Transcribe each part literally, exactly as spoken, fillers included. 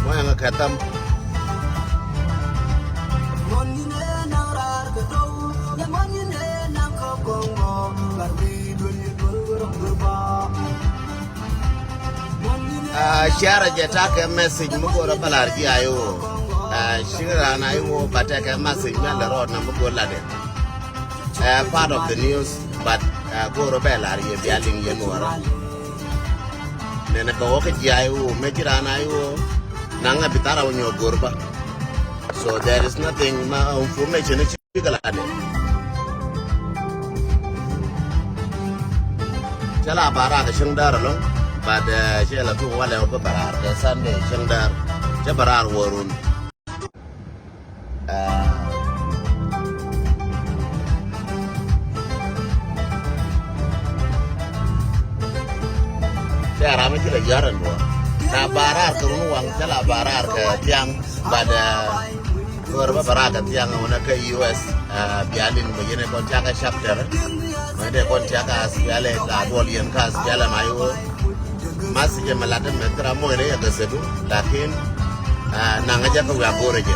Mɔyɛŋ kɛ tham. Ah, share jɛ takɛ message mi go̱o̱rä bä lar ji̱ I O. Ah, cikɛ raan I O ba tekɛ message mi lɛ rɔɔd na mi go̱o̱r latdɛ. Eh, part of the news, but, eh, go̱o̱rä bɛ lar yɛ bia liŋ yɛ nuɔrä. Nɛnɛ bɛ wä kä ji̱ I O, mɛ ci raan I O naŋ ɛ bi thara wä nyuɔk go̱o̱r bä. So there is nothing ma information ci kɛ latdɛ. Cä la barak cäŋ däär ɛlɔ̱ŋ, but, eh, cɛ la tuŋ walɛ wä bä barak kɛ Sunday cäŋ däär. Cä barak wä run. Tɛ ram mi ci lɛ yɔr ɛn duɔ. Na barar kɛ run waŋ cä la barar kɛ thiaŋ, but, uh, kör bä barar kɛ thiaŋ wunɛ kä U S, uh, bia liŋ bä yɛn ɛ kɔn tiakä chapter. Mɛ dee kɔn tiakä aspialɛ la duɔl yɛn kä aspialɛ ma iwä. Message mɛ latdä mɛ thira mɔy rɛy a gäsädu, lakin, ah, naŋ a jɛ kä wiak go̱rɛ jɛ.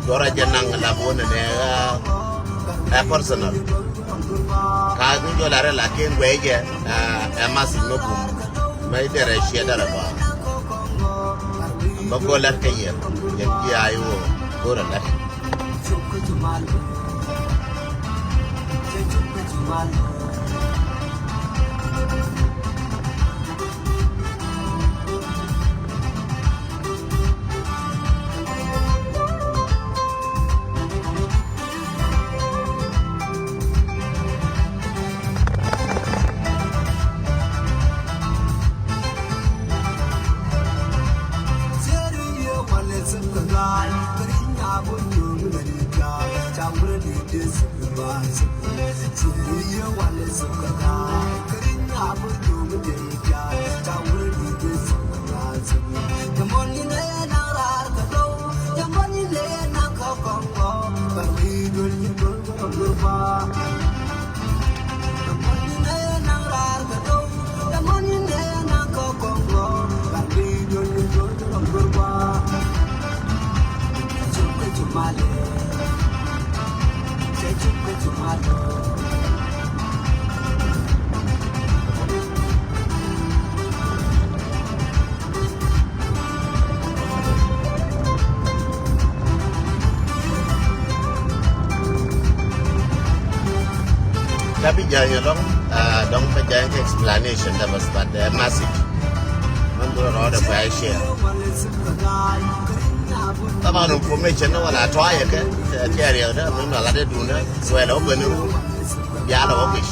Go̱rɛ jɛ naŋ la bo̱o̱n nɛ, ah, ɛ personal. Ka ni jɔ larɛ, lakin guɛ jɛ, ah, ɛ message mɛ bum. Mɛ derɛ ciɛ derɛ ba. Mɛ go̱ lat kä yɛ. Yɛ ji̱ a iwä go̱rɛ lat. Tapi janya dong, ah, dong pa janya ke explanation dah bas pada masih. Menurut ada pa share. Taban information na wala tɔayɛ kɛ, eh, tiɛɛr yɛ dɛ, mi mɛ la dɛ duundɛ, suɛlɛ wä beni ru, bialɛ wä guic.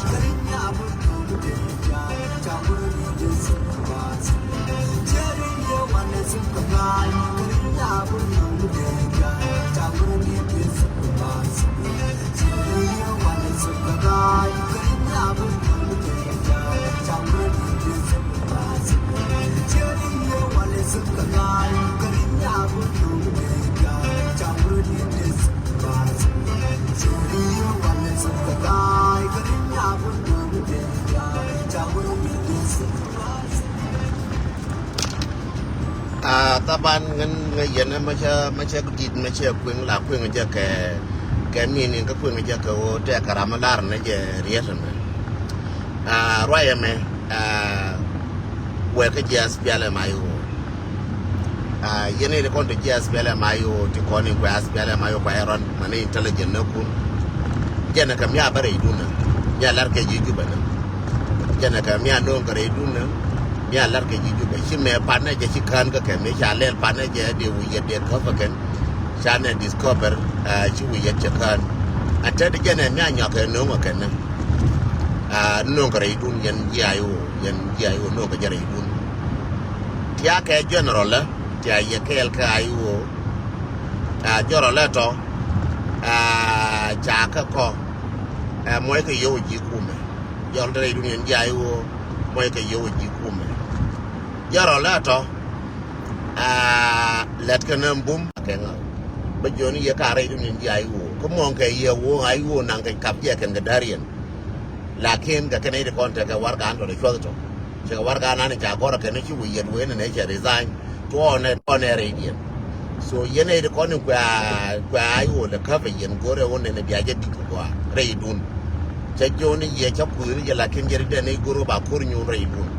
Ah, taban ŋän ŋä yɛn ɛ mä cä, mä cä dit mä cä kueŋ la kueŋ jɛ kɛ, kɛ min in kä kueŋ jɛ kɛ ɣöö tɛk kɛ ram mi lar ni jɛ riet ɛmɛ. Ah, ruac ɛmɛ, ah, wek kä ji̱ S P L M I O. Ah, yɛn in kɔn ti ji̱ S P L M I O ti kɔn in kuɛ S P L M I O kuɛ rɔn mani intelligent ni kun. Jɛn ɛ kɛ mi a bä rɛy dun ɛ mi a lar kɛ ji̱ Jubɛ ni. Jɛn ɛ kɛ mi a no̱o̱ŋ kɛ rɛy dun ɛ mi a lar kɛ ji̱ Jubɛ. Ci mɛ panɛ jɛ ci kään kä kɛ mi ca lɛl panɛ jɛ dee wi̱i̱ yɛ dee käp ɛ kɛn. Ca nɛ discover, ah, ci wi̱i̱ yɛ cɛ kään. Ɛ tɛt jɛn ɛ mi a nyɔk kɛ no̱o̱ŋ ɛ kɛn ni. Aa, nöŋ kɛ rɛydun yɛn ji̱ I O, yɛn ji̱ I O nöŋ kɛ jɛ rɛydun. Tia kɛ general ɛ, tia yɛ kɛɛl kɛ I O. Aa, general ɛ tɔ, aa, ca kɛ kɔ, aa, muɔc kɛ yio̱w ji̱ kumɛ. General te rɛydun yɛn ji̱ I O, muɔc kɛ yio̱w ji̱ kumɛ. General ɛ tɔ, aa, lɛt kɛ nɛ bum kɛ ŋa̱. Bä jiɔni yɛ ka rɛydun yɛn ji̱ I O. Kä muɔ̱ŋ kɛ yɛ wo̱o̱ŋ I O naŋ kɛ kap jɛ kɛn kɛ däriɛn. Lakin kɛ kɛn i̱ ti kɔn tekɛ warɛga an tɔt cuɔth tɔ. Cɛ kɛ warɛga an an ca gɔrɛ kɛn ci wi̱i̱ yɛt wen nɛ cɛ resign. Tuɔɔnɛ, tuɔɔnɛ rɛydiɛn. So yɛn i̱ ti kɔn in kua, kua I O lɛ käpɛ yɛn go̱rɛ wun nɛ bia jɛ dik kua rɛydun. Cɛ jiɔni yɛ cɛ kui̱ni jɛ lakin jɛ ri dɛn i̱ go̱r ba ko̱r nyun rɛydun.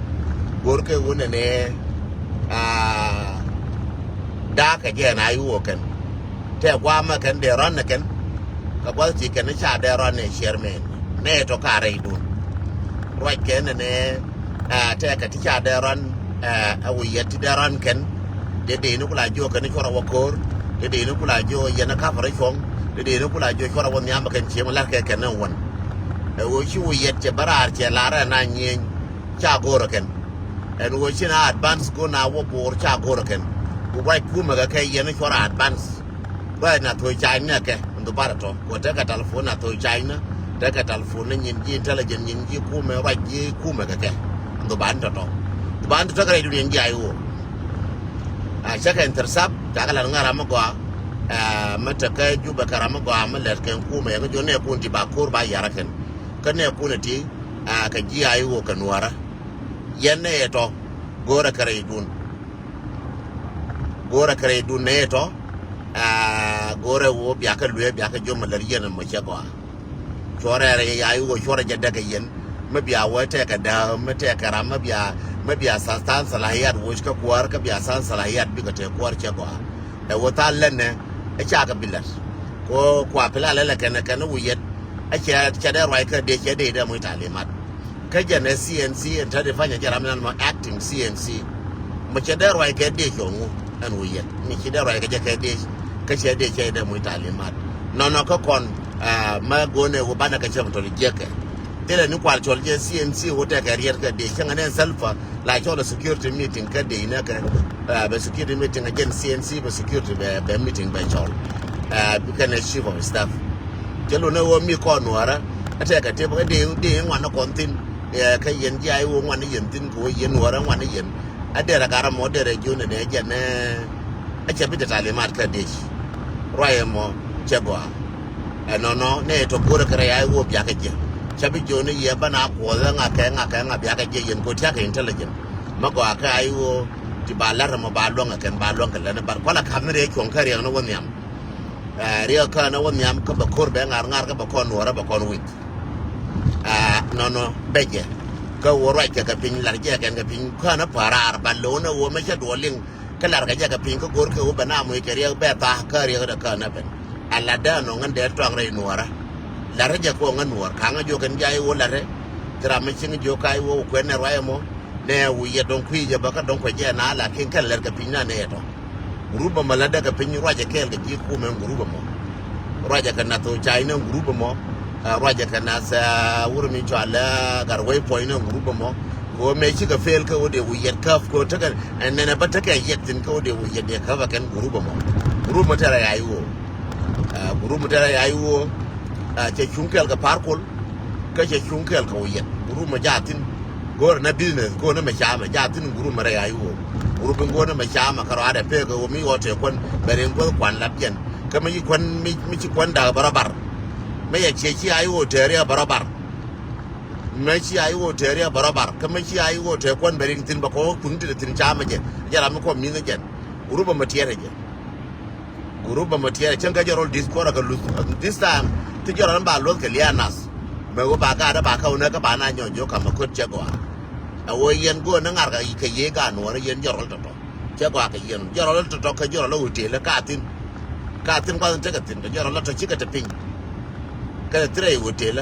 Go̱r kɛ wun nɛ, aa, da̱a̱kɛ jɛ ɛn I O kɛn. Tɛ guamä kɛn dee rɔn ni kɛn. Kɛ gua̱th ti kɛn ca dee rɔn ni chairman. Nɛ tɔ ka rɛydun. Ruac kɛn nɛ, aa, tɛ kɛ ti ca dee rɔn, aa, ɛ wi̱i̱ yɛt ti dee rɔn kɛn. Dee dee ni kula jiɔ kɛn cuɔrɛ wä ko̱r. Dee dee ni kula jiɔ yɛn kap rɛ cuɔ̱ŋ. Dee dee ni kula jiɔ cuɔrɛ wä nhiam kɛn cieŋ la̱r kɛ kɛn ni wän. Ɛ wä ci wi̱i̱ yɛt cɛ bä raar cɛ la̱r ɛ na nyieny. Ca go̱rɛ kɛn. Ɛn wä ci na advance go̱r na wä bo̱o̱r ca go̱rɛ kɛn. Ku ruac kumɛ kɛ kɛ yɛn cuɔrɛ advance. Ruac na thoi cany ni kɛ, ndu barɛ tɔ. Kɔ tekɛ telephone na thoi cany ni, tekɛ telephone ni nyin ji̱ intelligent nyin ji̱ kumɛ, ruac ji̱ kumɛ kɛ kɛ. Ndu ban tɔ tɔ. Ndu ban tɔ tekɛ rɛydun yɛn ji̱ I O. A cɛ kɛ intercept, ca kɛ lat ŋa̱ ram mi gɔaa. Ɛ, mi tekɛ Jubɛ kɛ ram mi gɔaa, mi lɛt kɛn kumɛ, yɛn jiɔni nɛ kun ti ba ko̱r ba yara kɛn. Kä nɛ kun ti, ɛ, kɛ ji̱ I O kɛ nuɔrä. Yɛn nɛ tɔ, go̱rɛ kɛ rɛydun. Go̱rɛ kɛ rɛydun nɛ tɔ, aa, go̱rɛ wä biakɛ luee biakɛ jiɔ mi lär yɛn mɔ cɛ gɔaa. Cuɔrɛ rɛ ya i̱ wä cuɔrɛ jɛ däkɛ yɛn. Mi bia wä tɛkɛ dääk, mi tɛkɛ ram, mi bia, mi bia tha̱a̱ŋ tha̱a̱ŋ salahiyat wä kä kuäär, kä bia tha̱a̱ŋ salahiyat bikɛ tɛk kuäär cɛ gɔaa. Ɛ wä tha̱a̱ŋ lät nɛ, ɛ cakɛ bi lät. Kɔ kua pila lɛ lɛ kɛnɛ kɛnɛ wi̱i̱ yɛt. Ɛ cɛ, cɛ dee ruac kä dee cɛ dee dee muc talimat. Kä jɛn ɛ C N C ɛn täti panyɛ jɛ ram nan mɔ acting C N C. Mɔ cɛ dee ruac kɛ dee cɔŋ wu ɛn wi̱i̱ yɛt. Mi ci dee ruac kɛ jɛ kɛ dee kä cɛ dee cɛ dee muc talimat. Nɔnɔ kä kɔn, ah, mɛ go̱o̱nɛ wu banɛ kɛ cɛ mɔ tɔli jiɛkɛ. Thilɛ ni kual cɔl jɛ C N C wu tɛkɛ riɛt kɛ dee cäŋɛ nɛ Salva la cɔl ɛ security meeting kä dee inɛ kɛ, ah, bɛ security meeting ɛ jɛn C N C bɛ security bɛ, bɛ meeting bɛ cɔl. Ah, bikɛn ɛ chief of staff. Cɛ lun ɛ wä mi kɔn nuɔrä. Ɛ tɛkɛ tip ɛ dee, dee ŋuan ɛ kɔn thin. Ɛ, kä yɛn ji̱ a i̱ wä ŋuan ni yɛn thi̱n kɛ wä yɛn wä rɛ ŋuan ni yɛn. A derɛ garɛ mɔ derɛ ji̱ wä nɛ nɛ jɛn nɛ. A cɛ bi te talimat kä dec. Ruac ɛmɔ cɛ gɔaa. Ɛ nɔnɔ nɛ tɔ go̱rɛ kɛ rɛ a i̱ wä biakä jɛ. Cɛ bi ji̱ wä ni yɛ bä na kuɔth ɛ ŋa kɛ ŋa kɛ ŋa biakä jɛ yɛn kɔ tiakä intelligent. Mɛ gɔaa kɛ a i̱ wä ti ba la̱r ɛmɔ ba luäŋ ɛ kɛn ba luäŋ kɛ lɛn ɛ bar kualɛ ka̱m ni rɛ cuɔ̱ŋ kä riɛk ni wä nhiam. Ɛ, riɛk kä ni wä nhiam kä bɛ ko̱r bɛ ŋa̱r ŋa̱r kä bɛ kɔn nuɔrä bɛ kɔn wi̱c. Aa, nɔnɔ bɛ jɛ. Kä wä ruac kɛ kɛ piny, lar jɛ kɛn kɛ piny, känä pa̱raar, ba lo̱n ɛ wä mɛ cä duɔl liŋ. Kä lar kɛ jɛ kɛ piny, kä go̱r kɛ wä bɛ na muc kɛ riɛk bɛ tha̱a̱, kä riɛk dɛ känä ben. A lat dee nɔŋ ŋän dee tuaŋ rɛy nuɔ̱ɔ̱rä. Lar jɛ kɛ wä ŋän nuɔ̱ɔ̱r, ka̱ŋä jiök kɛn jay wä lar rɛ. Thil ram mi cieŋ jiök ka̱ wä wä kuɛn nɛ ruac ɛmɔ. Nɛ wä yɛ dɔ̱ŋ kui̱ jɛ bä kä dɔ̱ŋ kuɛ jɛ na, lakin kɛn lɛr kɛ piny na nɛ yɛ tɔ̱. Gurup ɛmɔ lätdɛ kɛ piny ruacɛ kɛɛl kɛ ji̱ kumɛ gurup ɛmɔ. Ruacɛ kɛ nath ɔ cay ni gurup ɛmɔ. Ɛ, ruacɛ kɛ nath, ɛ, wur mi cɔal ɛ Gatway Point ni gurup ɛmɔ. Kɛ ɣöö mëë cikɛ fail kɛ ɣöö dee wi̱i̱ yɛt käp kɛ ɣöö tekɛ ɛn nɛnɛ bä tekɛ yɛt thi̱n kɛ ɣöö dee wi̱i̱ yɛt dee käp ɛ kɛn gurup ɛmɔ. Gurup ɛmɔ tɛrɛ ya i̱ ɣöö. Ɛ, gurup ɛmɔ tɛrɛ ya i̱ ɣöö. Ɛ, cɛ cuŋ kɛɛl kɛ Par Kuol. Kä cɛ cuŋ kɛɛl kɛ wi̱i̱ yɛt. Gurup ɛmɔ jaa thi̱n. Go̱o̱rɛ na business, go̱o̱rɛ na mɛ camɛ, jaa thi̱n gurup mɛ rɛy a i̱ ɣöö. Gurup in go̱o̱rɛ na mɛ camɛ kärɔadɛ pek ɛ ɣöö mi ɣɔɔ tëë kuän bɛ riŋ kuäth kuan lap jɛn. Kä mi ci kuän, mi, mi ci kuän da̱k bä rɔ bar. Mi yɛ ciɛ ci a i̱ ɣöö tëë riɛk bä rɔ bar. Mi ci a i̱ ɣöö tëë riɛk bä rɔ bar. Kä mi ci a i̱ ɣöö tëë kuän bɛ riŋ thi̱n bɛ kɔk kuŋ ti thi̱n camɛ jɛ. Jɛ ram mi kɔm mi̱th jɛn. Gurup ɛmɔ tiɛɛrɛ jɛ. Gurup ɛmɔ tiɛɛrɛ cäŋ kä jɛ rɔl di̱th kuɔrɛ kɛ luth. This time, ti jɛ rɔl ba luɔth kɛ lia̱a̱ nath. Mɛ wä ba gaatdä ba kä wä nɛ kä ba na nyɔk jiök kamɛ ko̱t cɛ gɔaa. Ɛ wä yɛn go̱o̱n ni ŋa̱r kɛ, kɛ yiëë gaat nuɔ̱ɔ̱rä yɛn jɛ rɔl tɔ̱tɔ̱. Cɛ gɔaa kɛ yɛn. Jɛ rɔl tɔ̱tɔ̱ kɛ jɛ rɔl hotel kä thi̱n. Kä thi̱n kuath in tekɛ thi̱n kɛ jɛ rɔl tɔ̱tɔ̱ cikɛ te piny. Kɛ te thirɛ hotel.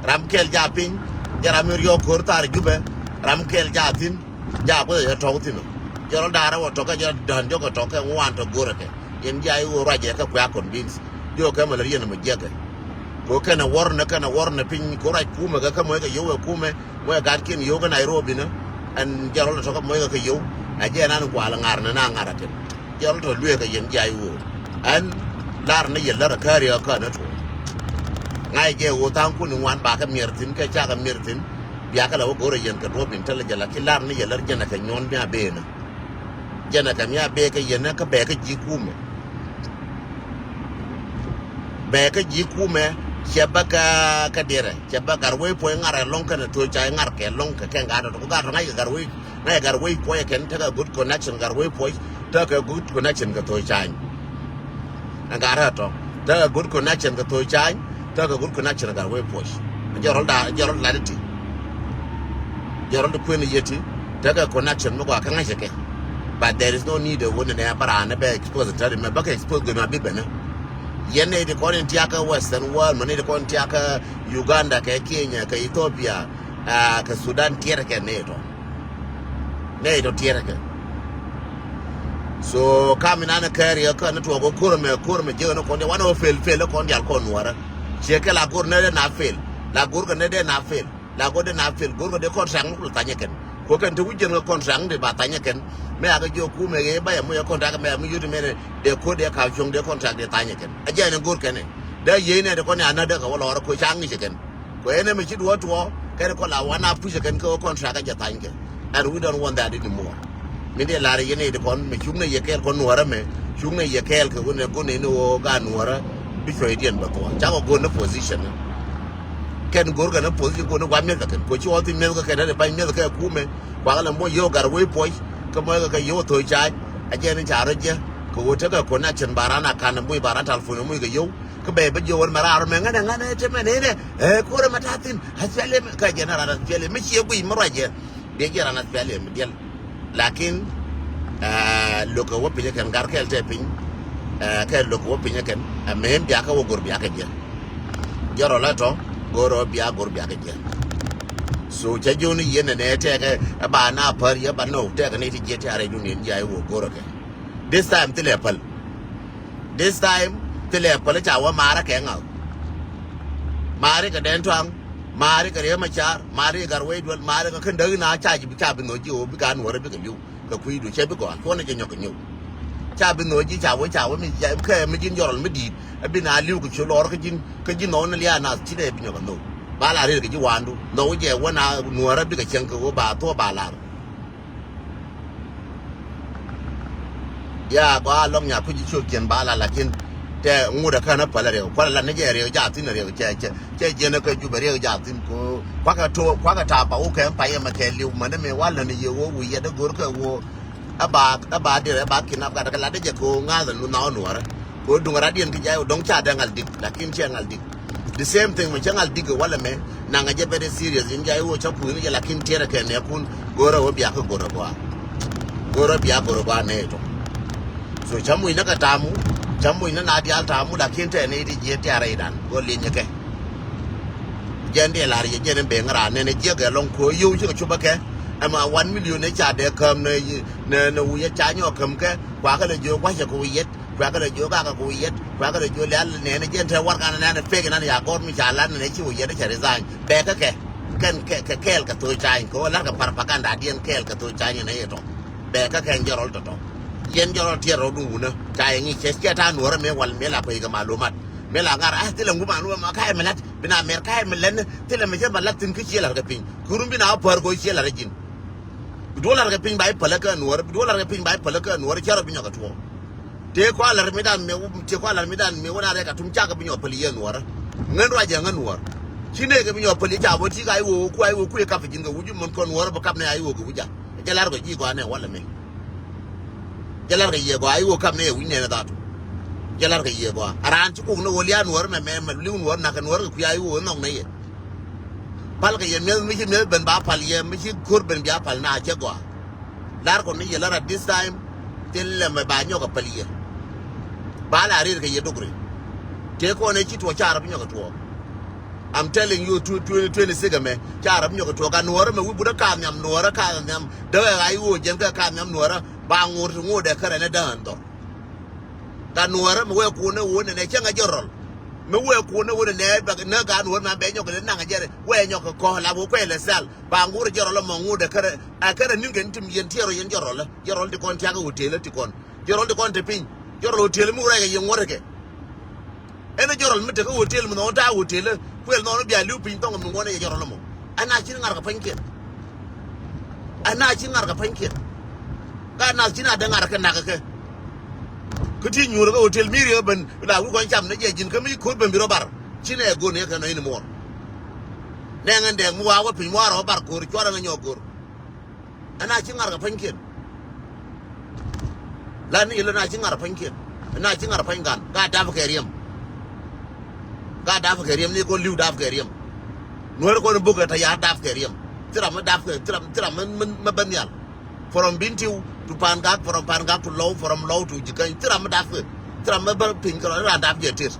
Ram kɛl jaa piny. Jɛ ram in riɔ̱ɔ̱k ko̱r thar Jubɛ. Ram kɛl jaa thi̱n. Jaa kuoth ɛ tɔ̱k thi̱n ɔ. Jɔl da̱rä wä tɔ̱kɛ jɔl da̱n jɔkɛ tɔ̱kɛ ŋuan tɔ go̱rɛ kɛ. Yɛn jaa i̱ wä ruacɛ kɛ kuɛ a convince. Jɔkɛ mɛ lär yɛn mɛ jiäkɛ. Ko kɛnɛ wärnɛ, kɛnɛ wärnɛ piny, ko ruac kumɛ kɛ, kä moc kɛ yio̱w ɛ kumɛ, moc ɛ gatkiɛn yio̱w kä Nairobi ni. Ɛn jɛn rɔl tɔ̱ kä moc kɛ kɛ yio̱w. Ɛ jɛn an kualɛ ŋarnɛ na ŋar a tɛn. Jɛn rɔl tɔ̱ lueek kɛ yɛn jiac ɣöö ɛn lar ni yɛ lär ɛ kääri ɛ kään ni tuɔɔk. Ŋa̱c jɛ ɣöö tha̱a̱ŋ kun i̱ ŋuan bakɛ miɛr thi̱n, kɛ cakɛ miɛr thi̱n. Biakɛ lɛ wä go̱r ɛ yɛn kɛ duɔ̱ɔ̱p intelligence, lakin lar ni yɛ lär jɛn ɛ kɛ nyuɔ̱n mi a beenä. Jɛn ɛ kɛ mi a bee kɛ yɛn kä bɛɛ kä ji̱ kumɛ. Bɛ kä ji̱ kumɛ, cɛ bä kä, kä diɛrɛ, cɛ bä Gatwec Puɔ̱c ŋa̱r ɛlɔ̱ŋ kɛnɛ Thööc Caac ŋa̱r kɛ ɛlɔ̱ŋ kɛ kɛn gat tɔ̱. Gat tɔ̱ ŋa̱c kɛ Gatwec, ŋa̱c kɛ Gatwec Puɔ̱c ɛ kɛn tekɛ good connection, Gatwec Puɔ̱c tekɛ good connection kɛ Thööc Caac. Ɛn gat tɔ̱ tekɛ good connection kɛ Thööc Caac, tekɛ good connection kɛ Gatwec Puɔ̱c. Jɛ rɔl da, jɛ rɔl lat iti. Jɛ rɔl ti kuën yeti, tekɛ connection mi gɔaa kä ŋa̱cä kɛ. But there is no need ɛ wun nɛ bä raan bɛ expose tɛri mɛ, bä kɛ expose gɛ ma bi bɛnɛ. Yɛn nɛ ti kɔn in tiakä Western world, mɛ nɛ ti kɔn in tiakä Uganda, kɛ Kenya, kɛ Ethiopia, ah, kɛ Sudan, tiɛrɛ kɛ nɛ tɔ. Nɛ tɔ tiɛrɛ kɛ. So kam in an kɛɛri kä ni tuɔk ko̱r mɛ, ko̱r mɛ jiɛ ni kɔn dial, wan ɔ fail, fail kɔn dial kɔn nuɔrä. Ciɛ kɛ la go̱r nɛ dee na fail. La go̱r kɛ nɛ dee na fail. La go̱r dee na fail, go̱r kɛ dee contract ni kul thanyɛ kɛn. Ko kɛn te wi̱c jɛn kɛ contract ni dee ba thanyɛ kɛn. Mɛ a kɛ jiɔ kumɛ kɛ ba yɛ moc kɛ contract mɛ a mi yut mɛ dee ko̱r dee ka̱p cuɔ̱ŋ dee contract dee thanyɛ kɛn. A jɛ ni go̱r kɛn ni. Dee yie nɛ dee kɔn ya na dee kɛ wä lɔɔr ko ca ŋi̱cɛ kɛn. Ko ɛn ɛmɛ ci duɔ̱ɔ̱r tuɔɔk kɛn kɔ la wan a pucɛ kɛn kɛ wä contract a jɛ thany kɛ. And we don't want that anymore. Mi dee lar yɛn i̱ ti kɔn mɛ cuŋnɛ yɛ kɛɛl kɔn nuɔ̱ɔ̱rä mɛ, cuŋnɛ yɛ kɛɛl kɛ ɣöö nɛ go̱n ni ɣöö gaat nuɔ̱ɔ̱rä bi cuɔ̱cdiɛn bɛ thuɔ̱ɔ̱. Cakɔ go̱n ni position ni. Kɛn go̱r kɛn ni position go̱n ni gua̱th mi̱eth kɛ kɛn. Ko ci ɣɔw thi mi̱eth kɛ kɛn ni ba̱ny mi̱eth kɛ kumɛ. Kuakä lɛ moc yio̱w Gatwec Puɔ̱c, kä moc kɛ kɛ yio̱w Thööc Caac. A jɛ ni ca rɔ jɛ kɛ ɣöö tekɛ connection ba raan a ka̱n moc ba raan telephone moc kɛ yio̱w. Kä bɛ bä jiök wä mɛ raar mɛ ŋänɛ ŋänɛ te mɛ nɛnɛ. Ɛ ko̱rɛ mɛ ta̱thi̱n. Aspiali mɛ kä jɛ na raar aspiali mɛ ciɛ guiy mɛ ruacɛ. Biɛ jiɛ ran aspiali mɛ diɛl. Lakin, ah, lo̱kɛ wä pinyä kɛn gar kɛl tɛ piny. Ah, kɛ lo̱kɛ wä pinyä kɛn. Ah, mɛ biakä wä go̱r biakä jiɛ. Jɛ rɔ la tɔ go̱r rɔ bia go̱r biakä jiɛ. So cɛ jiɔni yɛn nɛ nɛ tɛkɛ ɛ ba na pär yɛ ba nɔ tɛkɛ ni ti jiɛ ti a rɛy dun yɛn jiɛ a iwä go̱r kɛ. This time thilɛ päl. This time thilɛ päl ca wä maarä kɛ ŋa̱th. Maarä kɛ Dɛn Tuaŋ, maarä kɛ Riek Macar, maarä kɛ Gatwec Dual, maarä kɛ kɛn däk na ca ji̱ ca bi nhɔk ji̱ ɣöö bi gaat nuɔ̱ɔ̱rä bikɛ li̱w kɛ kui̱du cɛ bi gɔaa kuɔnɛ jɛ nyɔk kɛ nyuw. Ca bi nhɔk ji̱ ca wä ca wä mi ca kɛ mi ji̱n jɔrɔl mi di̱i̱t. Ɛ bi na li̱w kɛ ciö lɔɔr kä ji̱n kä ji̱n nhɔk ni lia̱a̱ nath ci dee bi nyɔk kɛ nhɔk. Ba la rɛl kɛ ji̱ wa̱a̱ndu nhɔk jɛ wä na nuɔ̱ɔ̱rä bikɛ cieŋ kɛ ɣöö ba thuɔ̱k ba lar. Ya gɔaa lɔŋ nya kui̱c i̱ ciökiɛn ba la lakin tɛ ŋut ɛ kän ɛ päl ɛ riɛk kualɛ la ni jɛ riɛk ja thi̱n ɛ riɛk cɛ cɛ cɛ jiɛn ɛ kä jup ɛ riɛk ja thi̱n ko kuakɛ to kuakɛ ta̱a̱ ba wukɛ ɛn pay ɛmɛ kɛ liw mɛn ɛmɛ wal nani yɛ woo wi̱i̱ yɛ dee go̱r kɛ woo. Ɛ ba ɛ ba dirɛ ɛ ba kinap gat kɛ lat dee jɛ ko ŋa̱th ɛn lu nhaw nuɔrɛ ko duŋ ɛ rat diɛn ki jay wä dɔ̱ŋ ca dee ŋal dik lakin cɛ ŋal dik. The same thing mɛ cä ŋal dik walɛ mɛ naŋ ɛ jɛ very serious in jay wä cä kui̱ni jɛ lakin tiɛrɛ kɛ nɛ kun. Go̱rɛ wä bia kä go̱rɛ gɔaa. Go̱rɛ bia go̱rɛ gɔaa nɛ tɔ. So cä muc nä kɛ tamu cä muc nä na dial tamu lakin tɛ nɛ iti jiɛ tiarɛ idan go̱ lieny kɛ. Jɛn diɛ lar yɛ jɛn in ben ran nɛn jiɛ gɛ lɔŋ ko yow cikɛ cupä kɛ. Ɛmɛ one million nɛ ca dee käm nɛ nɛ nɛ wuyɛ ca nyɔ käm kɛ kuakɛ lɛ jiö guacɛ kɛ wuyɛ. Kuɛ̈kä lɛ jiök akɛ ku yɛt kuɛ̈kä lɛ jiök lial nɛɛni jɛn te warɛgakni nɛɛni pek inan ya gɔr mi ca lat nɛɛni ci ku yɛt i̱ cɛ resign. Bɛɛkä kɛ kɛn kɛ kɛɛl kɛ thok cany kɛ ɣöö la̱rkɛ propagandadiɛn kɛɛl kɛ thok cany inɛ yɛ tɔ. Bɛɛkä kɛn jɛ rɔl tɔ̱tɔ̱. Yɛn jɛ rɔl tiɛt rɔɔdun wunä ca yɛ ŋi̱i̱c cɛ ciɛ ta̱a̱ nuɔ̱ɔ̱rä mëë wal mëë la kuec kɛ malumat. Mëë la ŋa̱r a thilɛ ŋup anuɔ̱ɔ̱m a ka̱a̱c mi la̱t bi na mɛr ka̱a̱c mi lɛn thilɛ mi cä ba la̱t thi̱n kä ciɛ la̱rkɛ piny. Kɛ run bi na wä päär kɛ ɣöö ciɛ la̱rkɛ ji̱n. Bi duɔ̱ɔ̱r la̱rkɛ piny ba i̱ päläkä nuɔ̱ɔ̱rä bi duɔ̱ɔ̱r la̱rkɛ piny ba i̱ päläkä nuɔ̱ɔ̱rä cä rɔ bi nyɔkɛ tuɔɔk. Tëë kɔn a la̱r mëëdan mëë wä tëë kɔn a la̱r mëëdan mëë wä na rɛk atum cakɛ bi nyɔk päl yɛ nuɔ̱ɔ̱rä. Ŋän ruacɛ ŋän nuɔ̱ɔ̱r. Ci nɛɛkɛ bi nyɔk päl yɛ ca bä ti ka i̱ wä wä kuɛ i̱ wä kuɛ kap ji̱n kɛ wi̱c män kɔn nuɔ̱ɔ̱rä bä kap nɛ a i̱ wä kɛ wi̱c a. Jɛ la̱r kɔ ji̱ gɔaa nɛ walɛ mɛ. Jɛ la̱r kɛ yɛ gɔaa i̱ wä kap nɛ yɛ wi̱c nɛn ɛ dhatu. Jɛ la̱r kɛ yɛ gɔaa a raan ci kok ni wä lia̱a̱ nuɔ̱ɔ̱rä mɛ mɛ mɛ li̱w nuɔ̱ɔ̱rä nak kɛ nuɔ̱ɔ̱rä kɛ kui̱ a i̱ wä nhɔk nɛ yɛ. Pal kɛ yɛ mi̱eth mi ci mi̱eth ben ba pal yɛ mi ci ko̱r ben bia pal na cɛ gɔaa. Lar kɔn ni yɛ lar at this time. Thil lɛ mɛ ba nyɔk a pal yɛ. Ba la rir kɛ yɛ dogri. Tëë kɔn ɛ ci tuɔ ca rɔ bi nyɔk a tuɔ. I'm telling you twenty twenty six ɛmɛ ca rɔ bi nyɔk a tuɔ ka nuɔrɛ mɛ wi̱i̱ but a ka nhiam nuɔrɛ ka nhiam dee wɛ ɣa̱c ɣöö jɛn kɛ ka nhiam nuɔrɛ ba ŋo̱r ti ŋo̱r dɛ kärɛ ni dään dhɔr. Ka nuɔrɛ mɛ wɛ kuɔn ɛ ɣöö nɛnɛ cäŋ a jɛ rɔl. Mi wee kun ni wun nɛ bɛ ni gan wun ma bɛ nyɔk ni naŋ jɛrɛ wee nyɔk kɔ la wee kuɛ lɛ sɛl ba ŋur jɛrɔ lɛ mɔ ŋur dɛ kɛrɛ a kɛrɛ niŋ kɛ ni tim yɛn tiɛrɔ yɛn jɛrɔ lɛ jɛrɔ lɛ ti kɔn tiak hotel ti kɔn jɛrɔ lɛ ti kɔn ti piny jɛrɔ lɛ hotel mi wurɛ kɛ yɛn ŋur kɛ. Ɛn jɔrɔl mi tekɛ hotel mi nɔŋ ta̱a̱ hotel kuɛl nɔŋ bia li̱w piny thɔŋ mi ŋuɔn ɛ jɔrɔl mɔ. Ɛn a cin ŋa̱r kɛ pa̱nykiɛn. Ɛn a cin ŋa̱r kɛ pa̱nykiɛn. Ka nath cin a dee ŋa̱r kɛ nak kɛ. Kä ti nyuur kɛ hotel mi riek ben la wur kɔn cam ni jɛ ji̱n kä mi ko̱r ben bi rɔ bar. Cin ɛ go̱r ni kɛ nɔ in muɔr. Nɛŋ ɛn dɛɛk mi wa wä piny muɔr ɔ bar ko̱r cuɔr ɛŋɛ nyɔk go̱r. Ɛn a ci ŋa̱r kɛ pa̱nykiɛn. La ni ilɛ na ci ŋa̱r pa̱nykiɛn. Ɛn a ci ŋa̱r pa̱ny gan ka dap kɛ riɛm. Ka dap kɛ riɛm ni kɔn li̱w dap kɛ riɛm. Nuɛr kɔn buk kɛ tɛ ya dap kɛ riɛm. Thiram mi dap kɛ thiram thiram mi mi mi ben nhial. From Bintiu to Pangak, from Pangak to Lɔw, from Lɔw to Jikäny. Thiram mi dap kɛ thiram mi ben piny kɛ rɔ ran dap jɛ tet.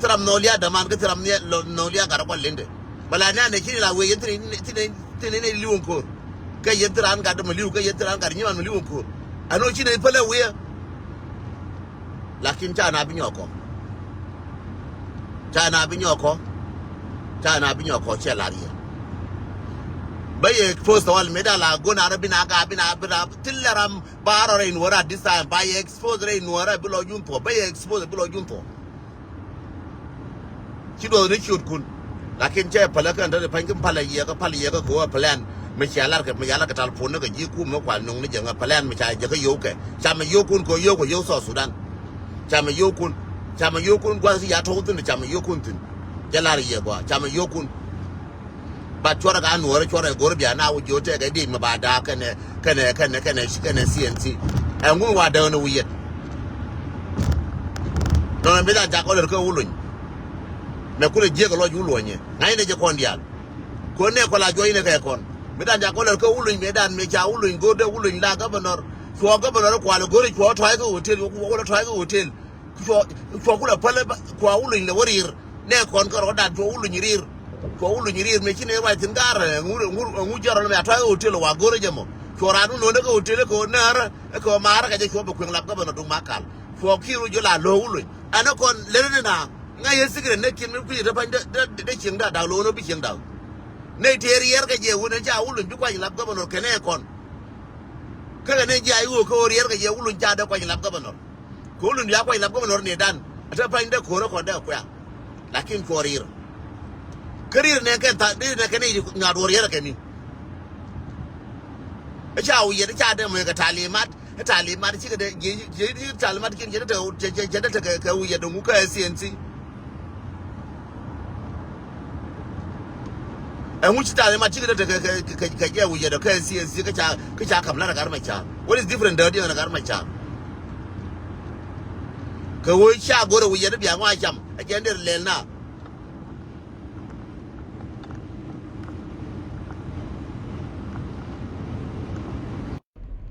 Thiram nɔ lia daman kɛ thiram nɔ lia gat kɔn linde. Bala nɛ nɛ ci ni la wee yɛn thiram thiram Thin in li̱w in ko̱r. Kä yeth thiran gat dämɛ li̱w, kä yeth thiran gat nyiman mi li̱w in ko̱r. Ano ci nɛ päl ɛ wi̱i̱. Lakin ca na bi nyɔk kɔ. Ca na bi nyɔk kɔ. Ca na bi nyɔk kɔ cɛ lar yɛ. Bä yɛ expose tɔ wal mi da la gon arä bi na ka bi na bi na thil lɛ ram ba rɔ rɛ in wä ra this time ba yɛ expose rɛ in wä ra bi lɔ jun thuɔ bä yɛ expose bi lɔ jun thuɔ. Ci duɔth ni ciötkun. Lakin cɛ pälä kɛn te di pa̱ny kin palä yiɛkä pal yiɛkä kɛ wä plan mi cia lar kɛ mi ca lar kɛ tal pun ni kɛ ji̱ kum mi kual nuŋ ni jɛ ŋä plan mi ca jɛ kä yio̱w kɛ ca mi yio̱wkun kɛ yio̱w kɛ yio̱w South Sudan. Ca mi yio̱wkun ca mi yio̱wkun gua̱th ci ya to̱k thin ca mi yio̱wkun thin. Jɛ lar yiɛ gua ca mi yio̱wkun. Bat cuɔrɛ ka nuɔɔrɛ cuɔrɛ go̱r bia na wi̱c ji̱ wä tɛkɛ di̱i̱t mi ba da̱a̱k kɛnɛ kɛnɛ kɛnɛ kɛnɛ kɛnɛ C N C. Ɛŋu mi wa däk ni wi̱i̱ yɛt. Nɔnɔ mi dan ca kɔn lɛr kä Wuluny. Mɛ kulɛ jiɛk lɔc Wuluny ɛ ŋa̱cnɛ jɛ kɔn diaal. Kuɔn nɛ kɔn la juɔcnɛ kɛ kɔn mi dan ca kɔn lɛr kä Wuluny mi dan mi ca Wuluny go̱r dee Wuluny la gabɛnɔr. Cuɔ gabɛnɔr kualɛ go̱r cuɔ tɔ̱a̱c kä hotel wä kulɛ tɔ̱a̱c kä hotel. Cuɔ cuɔ kulɛ pälɛ kua Wuluny lɛ wä ri̱i̱r. Nɛ kɔn kä rɔɔdan cuɔ Wuluny ri̱i̱r. Cuɔ Wuluny ri̱i̱r mëë ci nɛ ruac thi̱n gaar ɛŋu ɛŋu ɛŋu jɔrɔ lɛ mɛ a tɔ̱a̱c kä hotel wa go̱rä jɛ mɔ. Cuɔ raan wun lo̱n kä hotel kä näärä kä maarä kɛ jɛ cuɔ bɛ kueŋ lap kä bɛ nɔ duŋ ma kal. Cuɔ ki̱i̱r wä jɔl a lo̱o̱ Wuluny. Ɛn ɛ kɔn lɛn ni na ŋa̱c yɛ secret nɛ kiɛn mi kui̱ te pa̱ny dee dee cieŋ da̱a̱ da̱a̱ lo̱o̱n wä bi cieŋ da̱a̱. Nɛ tëë riɛr kɛ jɛ wun ɛ ca Wuluny bi kuac lap kä bɛ nɔ kɛnɛ kɔn. Kä kɛ nɛ ji̱ a iwä kä wä riɛr kɛ jɛ Wuluny ca dee kuac lap gabɛnɔr. Kɛ Wuluny bia kuac lap gabɛnɔr ni dan a te pa̱ny dee ko̱rä kɔn dee kuɛ̈ɛ̈. Lakin cuɔ ri̱i̱r. Kä ri̱i̱r nɛ kɛn tha̱a̱ŋ ri̱i̱r nɛ kɛn i̱ nyuaat wä riɛr kɛ ni. Ɛ ca wä yɛt ɛ ca dee mɔc kɛ talimat ɛ talimat cikɛ dee ji̱ ji̱ talimat kiɛn cɛ dee te kɛ kɛ wä yɛt ɛ ŋu kä ɛ C N C. Ɛŋu ci talimat cikɛ dee te kɛ kɛ kɛ jɛ wi̱i̱ yɛt ɔ kɛ C N C kä ca kä ca kam lat ɛ gat mɛ ca. What is different dee diɛn ɛ gat mɛ ca? Kɛ wee ca go̱r ɛ wi̱i̱ yɛt ɔ bia ŋɔa cam ɛ jɛ der lɛl na.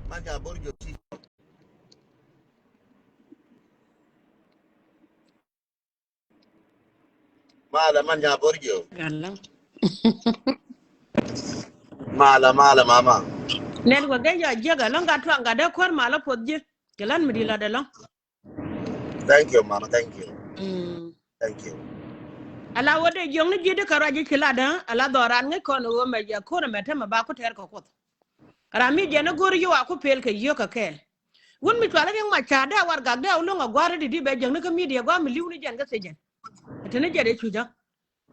Man ca bor jɔ ti. Malɛ man nya bor jiök. Gala. Malɛ malɛ mama. Network dee jɔ jiök ɛlɔ̱ŋ ka tuaŋ ka dee kuäär malä puɔth ji̱. Kɛ län mi di lat ɛlɔ̱ŋ. Thank you mama, thank you. Mm. Thank you. Ala wä dee jiök ni ji̱ di kɛ ruac ji̱ ci lat ɛ ala dhɔran ŋäc kɔn ɣöö mɛ jɛ ko̱n ɛmɛ te mɛ ba ku tɛɛr kɛ kuoth. Ram mi jɛn a go̱r yio̱w a ku pel kɛ yio̱w kɛ kɛɛl. Wun mi cual a riɛŋ ma ca dee a warɛgak dee a wä lo̱ŋ a gua̱a̱r a di̱t i̱ bɛ jäŋni kä midia gua̱a̱r mi li̱w ni jɛn kä thiec jɛn. Ɛ te ni jɛ dee cucä.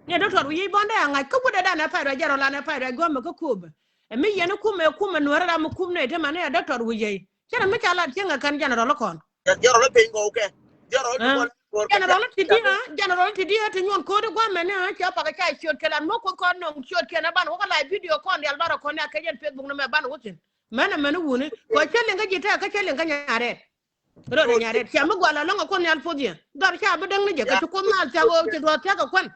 Ni a dɔktɔr wi̱i̱ yic bɔn dee a ŋa̱c kä wut ɛ dan ɛ pay ruac jɛ rɔ lan ɛ pay ruac gua̱a̱r mi kä ko̱o̱pɛ. Ɛ mi yɛn i̱ kumɛ kumɛ nuäärä ram mi kum nɛy te man ni a dɔktɔr wi̱i̱ yic. Cɛ ram mi ca lat cieŋ ɛ kɛn jɛn rɔl kɔn. Jɛn rɔl piny kɔw kɛ. Jɛn rɔl ti kɔn kɔr kɛ. Jɛn rɔl ti di ɣä, jɛn rɔl ti di ɣä ti nyuɔn ko̱o̱t i̱ gua̱a̱r mɛn ni ɣä cɛ pak ɛ ca ciöt kɛ lat mɔ kuoth kɔn nɔŋ ciöt kɛn ɛ ban wä kä live video kɔn dial ban rɔ kɔn ni a kɛ jɛn Facebook ni mɛ ban wä thi̱n. Mɛn ɛ mɛn i̱ wuni kɔ cä liŋ kä ji̱ tɛk kä cä liŋ kä nyaret. Rot ɛ nyaret cia mi gual alɔŋ ɛ kuoth nhial puɔth yɛ dhɔr ca bi däŋ ni jɛ kɛ ci kuoth nhial thiak ɣöö ci dhuɔth thiak ɛ kuän.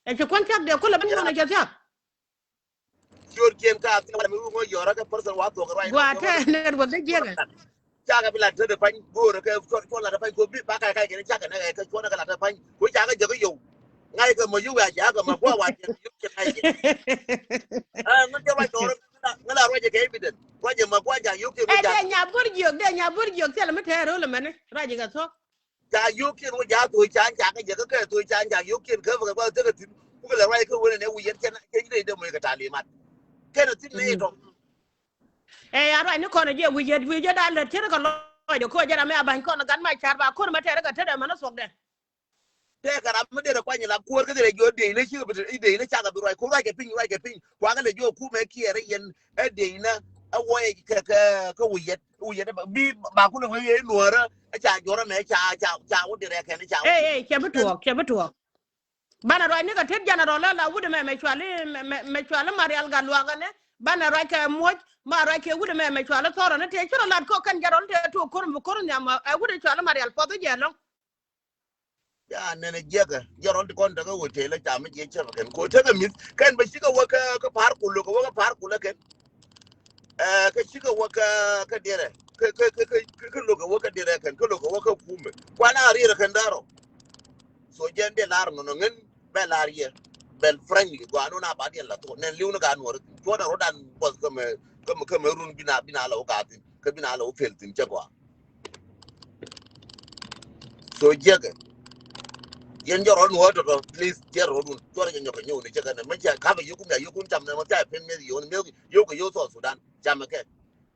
Ɛ ci kuän thiak dee kulɛ bi nyuɔn ɛ jɛ thiak. Ciöt kiɛn ka athil wala mi wun ŋɔ yɔrä kɛ person wa thuɔk ruac. Gua tɛ network dee jiɛkɛ. Cakɛ bi lat te de pany go̱o̱rä kɛ cuɔl lat te pany ko bi ba ka̱y ka̱y kɛn cakɛ nɛ kɛ cuɔl nɛ kɛ lat te pany ko cakɛ jɛ kɛ yow. Ŋa̱c kɛ mɔ yow ya cakɛ mɔ gua wa cɛ yow cɛ ŋa̱c kɛ. Ŋä jɛ ruac tɔrɔ ŋä la ruac kɛ evident ruac mɔ gua ja yow kɛ. Ɛ dee nya bor jiök dee nya bor jiök thil mi tɛɛr rol mɛni ruac kɛ thok. Ca yio̱o̱kiɛn wä ja̱ thok can ca kɛ jɛ kä kɛ thok can ca yio̱o̱kiɛn kä bä kɛ bä tekɛ thi̱n. Kukɛ lɛ ruac kä wen ɛn ɛ wi̱i̱ yɛn cɛn cɛ ji̱ dee dee moc kɛ ta̱a̱ limat. Kɛn ɛ thi̱n nɛ itɔ̱. Ɛ ya ruac ni kɔn ɛ jiɛ wi̱i̱ yɛt wi̱i̱ yɛt a lät cɛn kɛ lɔc ɛ koc jɛ ram ɛ a ba̱ny kɔn ɛ gat mac ca̱r ba ko̱n mɛ tɛɛr kɛ tetdɛ mɛn ɛ thuɔkdɛ. Tɛk kɛ ram mi derɛ kuany la kuɔr kä derɛ jiɔ dec ni cikɛ bi dec ni cakɛ bi ruac ku ruac kɛ piny ruac kɛ piny kuakɛ lɛ jiɔ kumɛ kiɛɛr yɛn ɛ dec ni ɛ wä kɛ kɛ kɛ wi̱i̱ yɛt wi̱i̱ yɛt bi ba kulɛ wee yɛ nuɔrä ɛ ca jɔrä mɛ ca ca ca wä derɛ kɛn ca wä. Ey ey cɛ bi tuɔɔk cɛ bi tuɔɔk. Banɛ ruac ni kɛ tet janɛ rɔ lɛ la wut mɛ mɛ cuali mɛ mɛ cuali marial gat luakä ni banɛ ruac kɛ muɔc ma ruac kɛ wut mɛ mɛ cuali thɔrɔ ni tëë ci rɔ lat kɔ kɛn jɛ rɔ ni tëë tuɔɔk ko̱r mi ko̱r nhiam ɛ wut cuali marial puɔth jɛ lɔŋ. Ya nɛnɛ jiɛkɛ jɛ rɔl ti kɔn tekɛ hotel ɛ cam mi jiɛ cɛpɛ kɛn ko tekɛ mith kɛn bɛ cikɛ wä kä kä par kul lokä wä kä par kul ɛ kɛn. Ɛ kä cikɛ wä kä kä dirɛ kä kä kä kä kä lokä wä kä dirɛ kɛn kä lokä wä kä kumɛ kuan a riɛrɛ kɛn daro. So jɛn dee lar nɔnɔ ŋän bɛ lar yɛ bɛl frankly gɔaa nɔn a ba diɛn la thok nɛn liw ni ka nuɔr cuɔt a rɔdan buɔth kä mɛ kä mɛ kä mɛ run bina bina la wä ka thin kä bina la wä pel thin cɛ gɔaa. So jiɛkɛ yɛn jɔrɔ ni wä tɔtɔ please jiɛr rɔ dun cuɔr jɛ nyɔkɛ nyɔk ni cɛ kɛ nɛ mɛ jiɛ kapɛ yokun ya yokun cam nɛ mɛ jiɛ pen mɛ yokun mɛ yokun yokun South Sudan cam kɛ.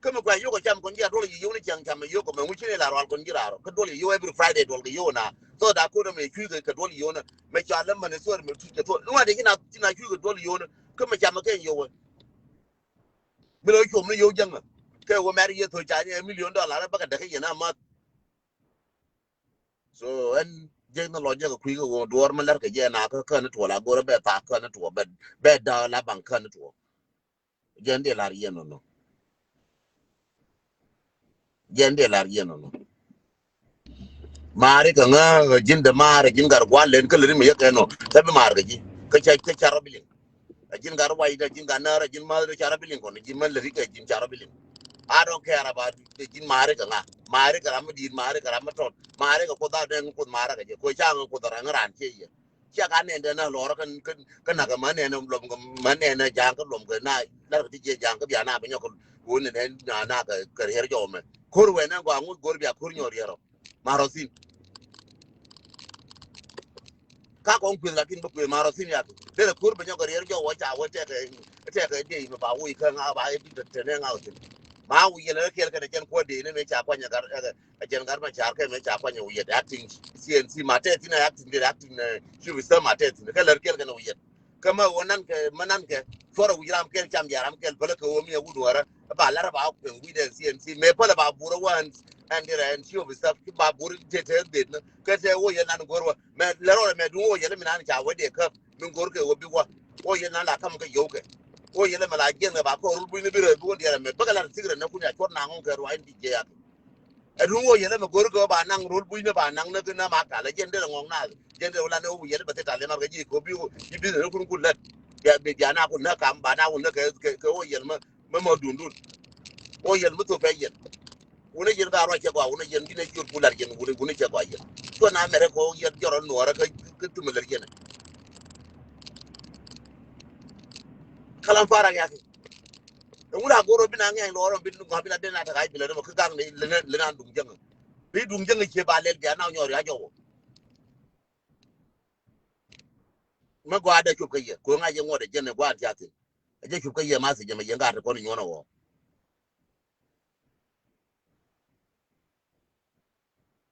Kä mɛ kua yokun cam kɔn jiɛ duɔl yɛ yokun cam cam mɛ yokun mɛ ŋuci ni la rual kɔn jiɛ rarɔ kä duɔl yɛ yok every Friday duɔl kɛ yokun na so da kodɛ mɛ cui kɛ duɔl yokun mɛ cua lɛ mɛ ni suɔr mɛ tuc kɛ thol ni wa de ci na ci na cui kɛ duɔl yokun kä mɛ cam kɛ yokun. Bi lɛ wä cuɔm ni yio̱w jäŋä kɛ wä mɛr yɛ thok ca nyɛ million dollar bä kɛ däk kɛ yɛn a math. So ɛn jek ni lɔ jek kɛ kui̱ kɛ wä duɔɔr mi lɛr kɛ jɛ na kä kän tuɔl a go̱rɛ bɛ thak kän tuɔl bɛ bɛ da̱a̱ la baŋ kän tuɔl. Jɛn dee lar yɛn nɔnɔ. Jɛn dee lar yɛn nɔnɔ. Maari kɛ ŋä ji̱n dɛ maari ji̱n gat gua̱n len kä lɛ ri mi yɛ kɛ nɔ kä bi maar kɛ ji̱ kä ca kä ca rɔ bi liŋ. A ji̱n gat ruac dɛ ji̱n gat näär a ji̱n ma̱th dɛ ca rɔ bi liŋ kɔn ji̱n män lɛ ri kɛ ji̱n ca rɔ bi liŋ. I don't care about dɛ ji̱n maari kɛ ŋa maari kɛ ram mi di̱i̱t maari kɛ ram mi tɔt maari kɛ kuoth a dɛŋ kuoth maari kɛ jɛ kuoth ca ŋä kuoth a rɛŋ raan ciɛ yɛ. Ciɛ ka nɛn dɛ na lɔrä kä kä kä nak kɛ män nɛn luɔm kɛ män nɛn ja̱a̱ŋ kä luɔm kɛ na lar kɛ ti jiɛ ja̱a̱ŋ kä bia na bi nyɔk kɛ wun nɛn na na kɛ kɛ riɛr jɔw mɛ ko̱r wɛ nɛn gɔaa ŋuth go̱r bia ko̱r nyɔk riɛr ɔ. Marɔ thin. Ka kɔn kueth lakin bä kueth marɔ thin yak derɛ ko̱r bä nyɔk kɛ riɛr jɔw wä ca wä tɛkɛ tɛkɛ diey mɛ ba woi kä ŋa̱ ba i̱ bi tɛnɛ ŋa̱ wä thin. Ma woi yɛn rɛ kiɛl kɛnɛ jɛn kuɔ dee ni mɛ ca kuanyɛ gar ɛ jɛn gar ma car kɛ mɛ ca kuanyɛ woi yɛn acting C N C ma tɛ thin acting dee acting ci bi thäm ma tɛ thin kɛ lär kiɛl kɛnɛ woi yɛn. Kä mä ɣöö nan kɛ mä nan kɛ cuɔrɛ wi̱c ram kɛl cam diaal ram kɛl pälä kɛ ɣöö mi ɛ wut wärä ba la̱rä ba kueŋ wi̱cdɛ C N C mëë pälä ba burä wä ɛn ɛn dirɛ ɛn ci ɣöö bi thäp ci ba burä tëë tëë dhit ni kä tëë ɣöö yɛn nan go̱r wä mɛ lɛ rɔɔdɛ mɛ duŋ ɣöö yɛn mi nan ca wä dee käp mi go̱r kɛ ɣöö bi wä ɣöö yɛn nan la ka̱m kɛ yio̱w kɛ ɣöö yɛn lɛ mɛ la jiɛn kɛ ba kɔr rul bui̱ni bi rɛ bi wä diɛrɛ mɛ bäkɛ lar thik rɛ nɛ kun ya cuɔr naŋ ɣɔŋ kɛ ruac in ti jiɛc yak. Ɛ duŋ wä yɛn ɛmɛ go̱r kɛ wä ba naŋ rol bui̱nä ba naŋ näk nä ma kalä jɛn derɛ ŋɔk naath jɛn derɛ wä lan wä yɛn bä thit talimar kɛ ji̱ kɛ wä bi wä bi business ni kun kun lät. Bia bia na kun näk kam ba na kun näk kɛ kɛ wä yɛn mä mä mä dundun. Wä yɛn mä thop pɛ yɛn. Wunä yɛn ka ruac cɛ gɔaa wunä yɛn bi nɛ jiöt kun lar yɛn wunä wunä cɛ gɔaa yɛn. Cuɔ na mɛrɛ kɛ wä yɛn jɔrɔ nuɔrä kä kä tumɛ lär yɛn. Kalam farak ya kɛ. Ɛŋu la go̱r wä bi na ŋɛny luɔɔr wä bi ŋɔak bi na den na tɛk a i̱ bi lɛ ni mɔ kä gak ni lɛ ni lɛ ni an duŋ jäŋä. Bi duŋ jäŋä cie ba lɛl bia na nyɔɔr ya jɔwä. Mä gɔaa dee cop kä yɛ ko̱ ŋa̱c yɛ ŋuɔt ɛ jɛn ɛ gua̱a̱r thiath thi̱n. Ɛ jɛ cop kä yɛ ma thi̱n jɛ mɛ yɛn gaat ti kɔn inyuɔn ɛ ɣɔɔ.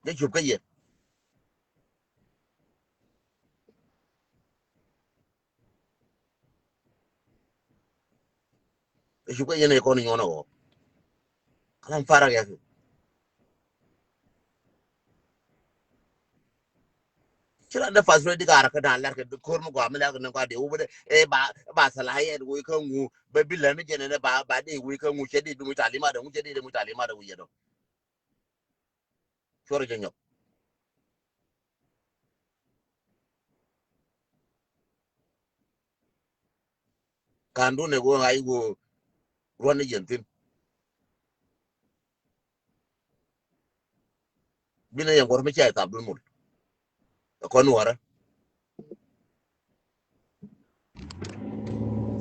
Jɛ cop kä yɛ. Ɛ cop kä yɛn ɛ kɔn inyuɔn ɛ ɣɔɔ. Kalam farak ya kɛ. Ci la de fas rɛ di gaar kä dan lɛr kɛ ko̱r mi gɔaa mi lɛr kɛ ni gɔaa de wubɛ de ɛ ba ba sala yɛ de wui kä ŋu bɛ bi lɛ ni jɛn ni ba ba de wui kä ŋu cɛ de dumi talimat de ŋu cɛ de dumi talimat de wui yɛ dɔ. Cuɔr jɛ nyɔk. Kan dun ɛ ɣöö ŋa̱c ɣöö ruɔ̱n ni yɛn thi̱n. Binɛ yɛn guɔ̱r mi cia ithap dun mul. Ɛ kɔn wärä.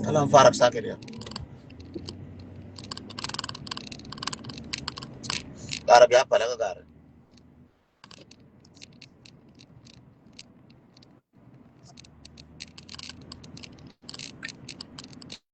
Kalam farak sakit ya. Garɛ bia palä kä garɛ.